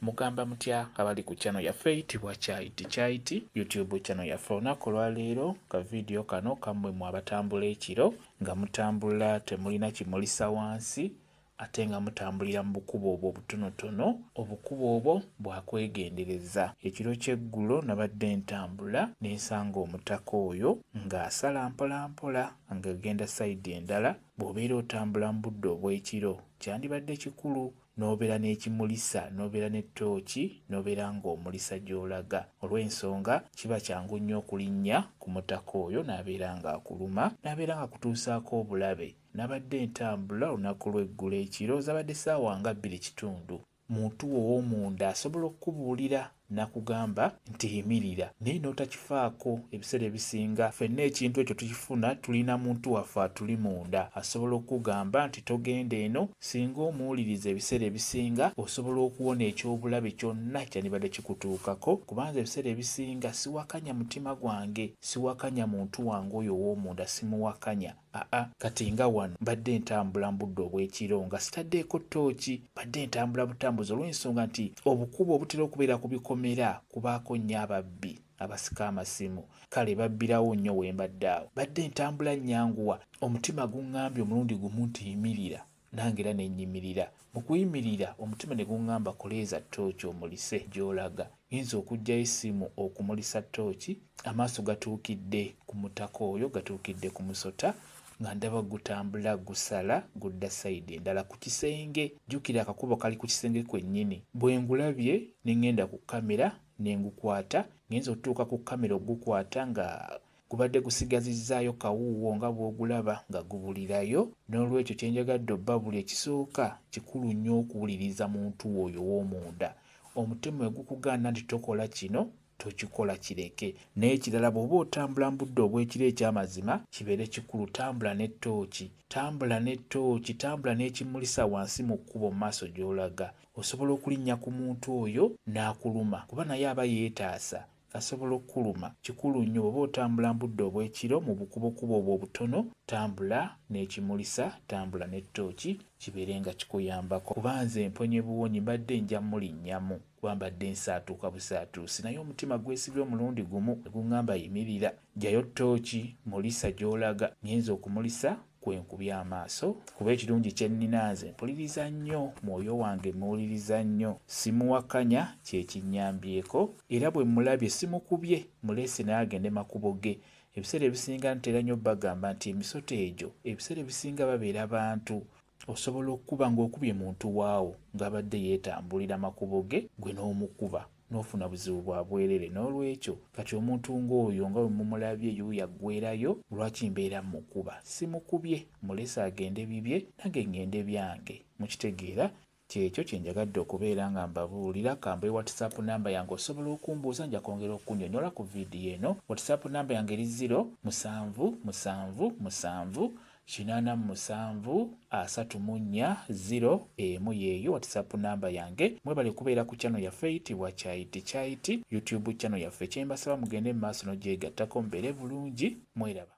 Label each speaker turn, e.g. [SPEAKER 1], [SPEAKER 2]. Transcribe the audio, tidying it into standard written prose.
[SPEAKER 1] Mugamba mutya abali ku channel yaffe eyitibwa Kyayiti Kyayiti YouTube channel yaffe. Olunaku olwaleero ka vidiyo kano kammwe mwe abatambula ekiro nga mutambula temulina kimulisa wansi ate nga mutambulira mu bukubo obwo obutonotono. Obukubo obwo bwakwegendereza. Ekiro ky'eggulo nabadde ntambula ne nsanga omutaka oyo ng'asala mpolampola ng'agenda sayidi endala. Bw'obeera otambula mu budde obw'ekiro kyandibadde kikulu n'obeera n'ekimulisa, n'obeera ne ttooki, n'obeera ng'omulisa gy'olaga. Olw'ensonga kiba kyangu nnyo okulinnya ku mutaka oyo n'abeera ng'akuluma, n'abeera ng'akutuusaako obulabe. Nabadde ntambula olunaku lw'eggulo ekiro, zaabadde ssaawa nga 2:15. Muntu wo ow'omunda asobola okukubuulira n'akugamba nti yimirira naye n'otakifaako. Ebiseera ebisinga ffenna ekintu ekyo tukifuna, tulina muntu waffe atuli munda asobola okukugamba nti togenda eno. Singa omuwuliriza ebiseera ebisinga osobola okuwona eky'obulabe kyonna kyandibadde kikutuukako, kubanga ebiseera ebisinga siwakanya mutima gwange, siwakanya muntu wange oyo ow'omunda, simuwakanya. Aa kati nga wano mbadde ntambula mu budde obw'ekiro nga sitaddeeko ttooki, mbadde ntambula butambuzi olw'ensonga nti obukubo obutera okubeera ku bikomera kubaako nnyo ababbi abasika amasimu, kale babbirawo nnyo we mbadde awo. Mbadde ntambula nnyanguwa, omutima guŋŋambye omulundi gumu nti yimirira, nange era ne nnyimirira. Mu kuyimirira omutima ne guŋŋamba koleeza ttooki omulise gy'olaga. Ngenze okuggyayo essimu okumulisa ttooki, amaaso gatuukidde ku mutaka oyo, gatuukidde ku musota nga ndaba gutambula gusala gudda sayidi endala ku kisenge. Jjukira akakubo kali ku kisenge kwennyini. Bwe ngulabye ne ŋŋenda ku kkamera ne ngukwata. Ngenze okutuuka ku kkamera okugukwata nga gubadde gusigazizzaayo kawuuwo nga bw'ogulaba nga gubulirayo. N'olwekyo kye njagadde obbabuli ekisooka kikulu nnyo okuwuliriza muntu oyo ow'omunda. Omutima bwe gukugaana nti tokola kino, tokikola kireke. N'ekirala bw'oba otambula mu budde obw'ekiro eky'amazima kibeere kikulu tambula ne ttooki. Tambula ne ttooki, tambula n'ekimulisa wansi mu kkubo mu maaso gy'olaga. Osobola okulinnya ku muntu oyo n'akuluma kuba naye aba yeetaasa. Asobola okukuluma. Kikulu nnyo bw'oba otambula mu budde obw'ekiro mu bukubokubo obwo obutono, tambula n'ekimulisa, tambula ne ttooki kibeere nga kikuyambako. Kuba nze mponye buwonyi mbadde nja mulinnyamu kuba mbadde nsaatuuka busaatuusi naye omutima gwesibye omulundi gumu ne guŋŋamba yimirira, ggyayo ttooki, mulisa gy'olaga. Ngenze okumulisa kwe nkubye amaaso kuba ekirungi kye nnina nze mpuliriza nnyo, mwoyo wange mmuwuliriza nnyo, simuwakanya kye kinnyambyeko era bwe mmulabye simukubye, mulese naye agende makubo ge. Ebiseera ebisinga ntera nnyo obbagamba nti emisota egyo ebiseera ebisinga babeera bantu. Osobola okukuba ng'okubye muntu waawo ng'abadde yeetambulira makubo ge gwe n'omukuba n'ofuna buzibu bwa bwereere. N'olwekyo kati omuntu ng'oyo nga bwe mumulabye yuuyo aggweerayo, lwaki mbeera mmukuba? Simukubye, mulese agende bibye nange ŋŋende byange. Mukitegeera? Kyekyo kye njagadde okubeera nga mbabuulira. Kambawe WhatsApp namba yange osobola okumbuuza, nja kwongera okukunnyonnyola ku vidiyo eno. WhatsApp namba yange eri 0 7 7 7 87 34 0 1 yeeyo WhatsApp namba yange. Mwebale kubeera ku channel yaffe eyitibwa Kyayiti Kyayiti YouTube channel yaffe. Kye mbasaba mugende mu maaso n'ogyegattako mubeere bulungi, mweraba.